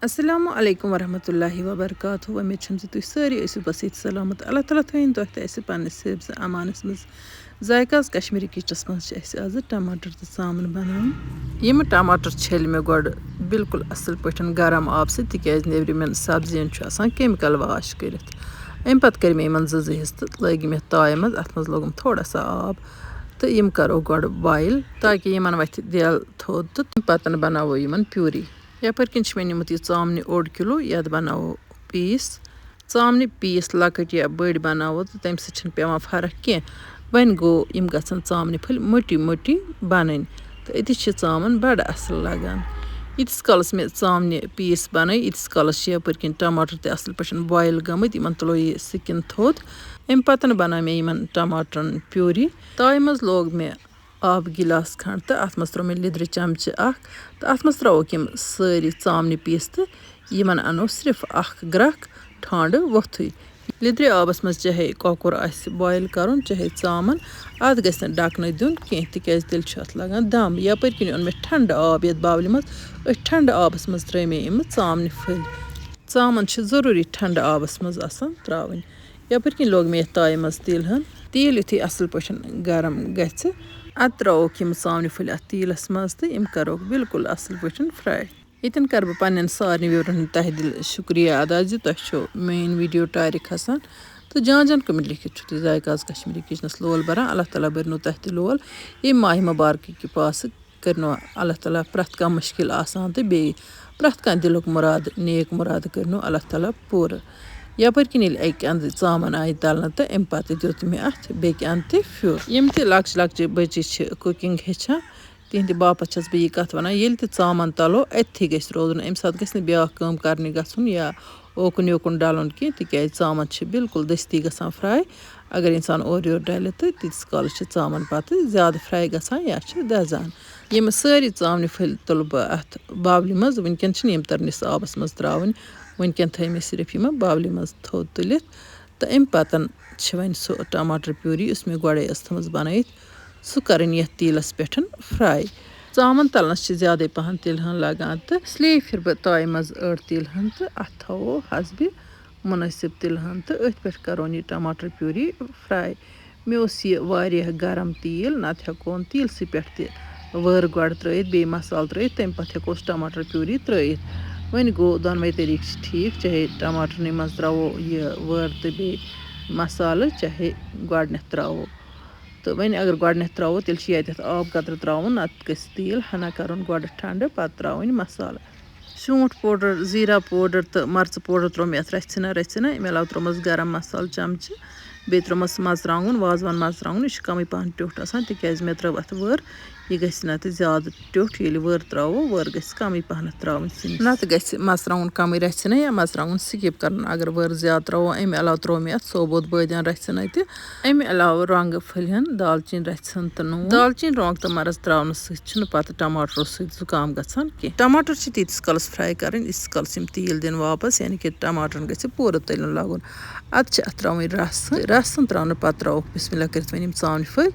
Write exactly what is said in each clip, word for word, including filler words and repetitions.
السلام علیکم ورحمۃ اللہ وبرکاتہ۔ وۄمید چھم زِ تُہۍ سٲری ٲسِو بس ییٚتہِ سلامت۔ اللہ تعالیٰ تھٲیِن تۄہہِ تہٕ اَسہِ پننِس حفظ امانس منٛز۔ ذائقہٕ آز کشمیٖری کچنس منٛز چھِ اَسہِ آزٕ ٹماٹر تہٕ ژامَن بناوٕنۍ۔ یِم ٹماٹر چھٔلۍ مےٚ گۄڈٕ بالکل اصل پٲٹھۍ گرم آبہٕ سۭتۍ، تِکیازِ نیبرِمٮ۪ن سبزین چھُ آسان chemical wash کٔرِتھ۔ اَمہِ پتہٕ کٔرۍ مےٚ یِمن زٕ زٕ حصہٕ تہٕ لٲگۍ مےٚ تایہِ منٛز، اَتھ منٛز لوگُم تھوڑا سا آب تہٕ یِم کرو گۄڈٕ boil، تاکہِ یِمن وتھِ دٮ۪ل تھوٚد تہٕ تَمہِ پتہٕ بناوو یِمن puree۔ یپٲرۍ کِنۍ چھِ مےٚ نِمُت یہِ ژامنہِ اوٚڑ کِلوٗ، یَتھ بَناوو piece۔ ژامنہِ piece لۄکٕٹۍ یا بٔڑۍ بَناوو تہٕ تَمہِ سۭتۍ چھِنہٕ پٮ۪وان فرق کینٛہہ۔ وۄنۍ گوٚو، یِم گژھن ژامنہِ پھٔلۍ مٔٹی مٔٹی بَنٕنۍ۔ تہٕ أتی چھِ ژامَن بَڑٕ اَصٕل لَگان۔ ییٖتِس کالَس مےٚ ژامنہِ piece بَنٲے، ییٖتِس کالَس چھِ یَپٲرۍ کِنۍ ٹماٹر تہِ اَصٕل پٲٹھۍ boil گٔمٕتۍ، یِمَن تُلو یہِ skin تھوٚد۔ اَمہِ پَتہٕ بَنٲو مےٚ یِمَن ٹماٹرَن puree۔ تایہِ منٛز لوگ مےٚ آب گِلاس کھنٛڈ تہٕ اَتھ منٛز ترٛوو مےٚ لیٚدرِ چمچہٕ اَکھ تہٕ اَتھ منٛز ترٛاووکھ یِم سٲری ژامنہِ piece تہٕ یِمَن اَنو صرف اَکھ گرٛکھ ٹھانٛڈٕ ووٚتھُے۔ لیٚدرِ آبَس منٛز چاہے کۄکُر آسہِ boil کَرُن، چاہے ژامَن، اَتھ گژھِ نہٕ ڈَکہٕ نہٕ دیُن کینٛہہ، تِکیٛازِ تیٚلہِ چھُ اَتھ لَگان دَم۔ یَپٲرۍ کِنۍ اوٚن مےٚ ٹھنٛڈٕ آب یَتھ bowlہِ منٛز، أتھۍ ٹھنٛڈٕ آبَس منٛز ترٛٲے مےٚ یِمہٕ ژامنہِ پھٔلۍ۔ ژامَن چھِ ضروٗری ٹھنٛڈٕ آبَس منٛز آسان ترٛاوٕنۍ۔ یَپٲرۍ کِنۍ لوگ مےٚ یَتھ تایہِ منٛز تیٖل ہن۔ تیٖل یُتھُے اَصٕل پٲٹھۍ گرم گژھِ، اَدٕ ترٛاووکھ یِم ژامنہِ پھٔلۍ اَتھ تیٖلَس منٛز تہٕ یِم کَروکھ بالکل اَصٕل پٲٹھۍ fry۔ ییٚتٮ۪ن کَرٕ بہٕ پنٛنٮ۪ن سارنٕے viewerن ہُنٛد تہہ دِل شُکریہ ادا زِ تۄہہِ چھو میٛٲنۍ video ٹارِ کھسان تہٕ جان جان comment لیکھِتھ چھُو تُہۍ ذایقہٕ آز کشمیٖری کچنَس لول بَران۔ اللہ تعالیٰ بٔرِنو تۄہہِ تہِ لول۔ ییٚمہِ ماہِ مُبارکہٕ کہِ پاسہٕ کٔرنو اللہ تعالیٰ پرٛٮ۪تھ کانٛہہ مُشکِل آسان تہٕ بیٚیہِ پرٛٮ۪تھ کانٛہہ دِلُک مُراد، نیک مُراد کٔرنو اللہ تعالیٰ پوٗرٕ۔ یَپٲرۍ کِنۍ ییٚلہِ اَکہِ اَندٕ ژامَن آیہِ تَلنہٕ تہٕ اَمہِ پَتہٕ دیُت مےٚ اَتھ بیٚکہِ اَندٕ تہِ پھیُر۔ یِم تہِ لۄکچہِ لۄکچہِ بٔچی چھِ cooking ہیٚچھان، تِہِنٛدِ باپَتھ چھَس بہٕ یہِ کَتھ وَنان، ییٚلہِ تہِ ژامَن تَلو، أتھی گژھِ روزُن، اَمہِ ساتہٕ گژھِ نہٕ بیٛاکھ کٲم کَرنہِ گژھُن یا اوکُن یوکُن ڈَلُن کینٛہہ، تِکیٛازِ ژامَن چھِ بالکل دٔستی گژھان fry۔ اگر اِنسان اورٕ یورٕ ڈَلہِ تہٕ تیٖتِس کالَس چھِ ژامَن پَتہٕ زیادٕ fry گژھان یا چھِ دَزان۔ یِم سٲری ژامنہِ پھٔلۍ تُلہٕ بہٕ اَتھ bowlہِ منٛز۔ وٕنکٮ۪ن چھِنہٕ یِم تٔرنِس آبَس منٛز ترٛاوٕنۍ۔ وٕنکٮ۪ن تھٲے مےٚ صرف یِم bowlہِ منٛز تھوٚد تُلِتھ۔ تہٕ اَمہِ پَتہٕ چھِ وۄنۍ سُہ ٹماٹر puree، یُس مےٚ گۄڈَے ٲس تھٲومٕژ بَنٲیِتھ، سُہ کَرٕنۍ یَتھ تیٖلَس پٮ۪ٹھ fry۔ ژامَن تَلنَس چھِ زیادَے پَہَن تِلہٕ ہن لَگان تہٕ اس لیے پھِرٕ بہٕ تایہِ منٛز أڑ تِلہٕ ہن تہٕ اَتھ تھاوو حسبہِ مُنٲسِب تِلہٕ ہن تہٕ أتھۍ پٮ۪ٹھ کَرون یہِ ٹماٹر puree fry۔ مےٚ اوس یہِ واریاہ گرم تیٖل، نَتہٕ ہٮ۪کون تیٖلسٕے پٮ۪ٹھ تہِ وٲر گۄڈٕ ترٛٲیِتھ، بیٚیہِ مصالہٕ ترٛٲیِتھ، تَمہِ پَتہٕ ہٮ۪کوس ٹماٹر puree ترٛٲیِتھ۔ وۄنۍ گوٚو، دۄنوَے طریٖقہٕ چھِ ٹھیٖک، چاہے ٹماٹرنٕے منٛز ترٛاوو یہِ وٲر تہٕ بیٚیہِ مصالہٕ، چاہے گۄڈٕنٮ۪تھ ترٛاوو۔ تہٕ وۄنۍ اگر گۄڈٕنٮ۪تھ ترٛاوو، تیٚلہِ چھِ ییٚتٮ۪تھ آب قطرٕ ترٛاوُن، نَتہٕ گژھِ تیٖل ہَنا کَرُن گۄڈٕ ٹھنٛڈٕ، پَتہٕ ترٛاوٕنۍ مصالہٕ۔ شونٛٹھ powder، زیٖرا powder تہٕ مَرژٕ powder ترٛوو مےٚ اَتھ رَژھِ ہنا رَژھِ ہنا۔ اَمہِ علاوٕ ترٛوومَس گرم مصالہٕ چمچہٕ، بیٚیہِ ترٛوومَس مَرژٕوانٛگُن، وازوان مَرژٕوانٛگُن۔ یہِ چھُ کَمٕے پَہَن ٹیوٚٹھ آسان، تِکیٛازِ مےٚ ترٛٲو اَتھ وٲر۔ یہِ گژھِ نَتہٕ زیادٕ ٹیوٚٹھ، ییٚلہِ وٲر ترٛاوو، وٲر گژھِ کَمٕے پَہَنَتھ ترٛاوٕنۍ سِنِس۔ نَتہٕ گژھِ مَرژٕوانٛگُن کَمٕے رَژھِ ہنا یا مَرژٕوانٛگُن skip کَرُن، اگر وٲر زیادٕ ترٛاوو۔ اَمہِ علاوٕ ترٛوو مےٚ اَتھ ثوبوٗت بٲدیان رَژھِ ہنا تہِ۔ اَمہِ علاوٕ رۄنٛگہٕ پھٔلۍ ہن، دالچیٖن رَژھِ ہن تہٕ نوٗن۔ دالچیٖن، رۄنٛگ تہٕ مَرٕژ ترٛاونہٕ سۭتۍ چھُنہٕ پَتہٕ ٹماٹرو سۭتۍ زُکام گژھان کینٛہہ۔ ٹماٹر چھِ تیٖتِس کالَس fry کَرٕنۍ، ییٖتِس کالَس یِم تیٖل دِن واپَس، یعنی کہِ ٹماٹرَن گژھِ پوٗرٕ تٔلیُن لَگُن۔ اَدٕ چھِ اَتھ ترٛاوٕنۍ رَسہٕ۔ رَسہٕ ترٛاونہٕ پَتہٕ ترٛاووکھ بسم اللہ کٔرِتھ وۄنۍ یِم ژامنہِ پھٔلۍ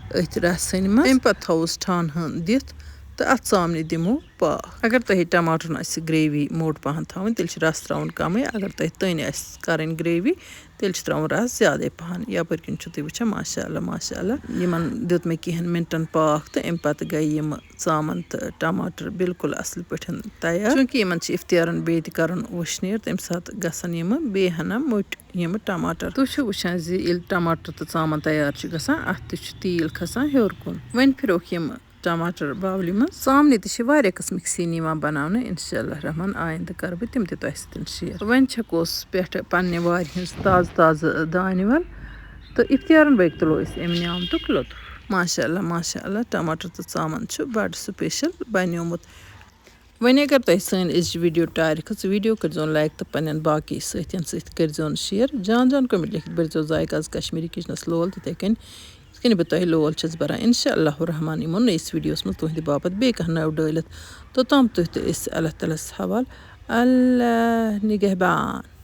أتھۍ رَسہٕ ہٕنۍ منٛز۔ اَمہِ پَتہٕ تھاووس ٹھانہٕ ہن دِتھ تہٕ اَتھ ژامنہِ دِمو پاکھ۔ اگر تۄہہِ ٹماٹرَن آسہِ gravy موٚٹ پَہَن تھاوٕنۍ، تیٚلہِ چھِ رَس ترٛاوُن کَمٕے۔ اگر تۄہہِ تٔنۍ آسہِ کَرٕنۍ gravy، تیٚلہِ چھِ ترٛاوُن رَس زیادَے پَہَن۔ یَپٲرۍ کِنۍ چھُو تُہۍ وٕچھان، ماشاء اللہ، ماشاء اللہ۔ یِمَن دیُت مےٚ کینٛہَن مِنٹَن پاکھ تہٕ اَمہِ پَتہٕ گٔے یِم ژامَن تہٕ ٹماٹر بالکل اَصٕل پٲٹھۍ تیار۔ چوٗنٛکہِ یِمَن چھِ اِفتِیارَن بیٚیہِ تہِ کَرُن وٕشنیر، تَمہِ ساتہٕ گژھن یِمہٕ بیٚیہِ ہَنا موٚٹۍ یِم ٹماٹر۔ تُہۍ چھِو وٕچھان زِ ییٚلہِ ٹماٹر تہٕ ژامَن تیار چھِ گژھان، اَتھ تہِ چھُ تیٖل کھسان ہیوٚر کُن۔ وۄنۍ پھِرُکھ یِم ٹماٹر bowlہِ منٛز۔ ژامنہِ تہِ چھِ واریاہ قٕسمٕکۍ سِنۍ یِوان بناونہٕ۔ انشاء اللہ الرحمن، آیندٕ کرٕ بہٕ تِم تہِ تۄہہِ سۭتۍ share۔ وۄنۍ چھکوس پٮ۪ٹھٕ پننہِ وارِ ہٕنٛز تازٕ تازٕ دانہِ ول تہٕ اِفتِیارن بٲگۍ تُلو أسۍ امہِ نعمتُک لطف۔ ماشاء اللہ، ماشاء اللہ، ٹماٹر تہٕ ژامن چھُ بڑٕ special بنیومُت۔ وۄنۍ اگر تۄہہِ سٲنۍ أزچ video ٹارِ کھٔژ، video کٔرزیون like تہٕ پننٮ۪ن باقی سٲتھین سۭتۍ کٔرزیون share۔ جان جان comment لیکھِتھ بٔرزیو ذایقہٕ آز کشمیٖری kitchenس لول، تِتھے کٔنۍ یِتھ کٔنۍ بہٕ تۄہہِ لول چھَس بَران۔ انشاء اللہ الرحمن یِمو نٔیِس videoس منٛز تُہٕنٛدِ باپتھ بیٚیہِ کانٛہہ نٔو ڈٲلِتھ۔ توٚتام تُہۍ تہٕ أسۍ اللہ تعالیٰ ہَس حوال۔ اللہ نگہبان۔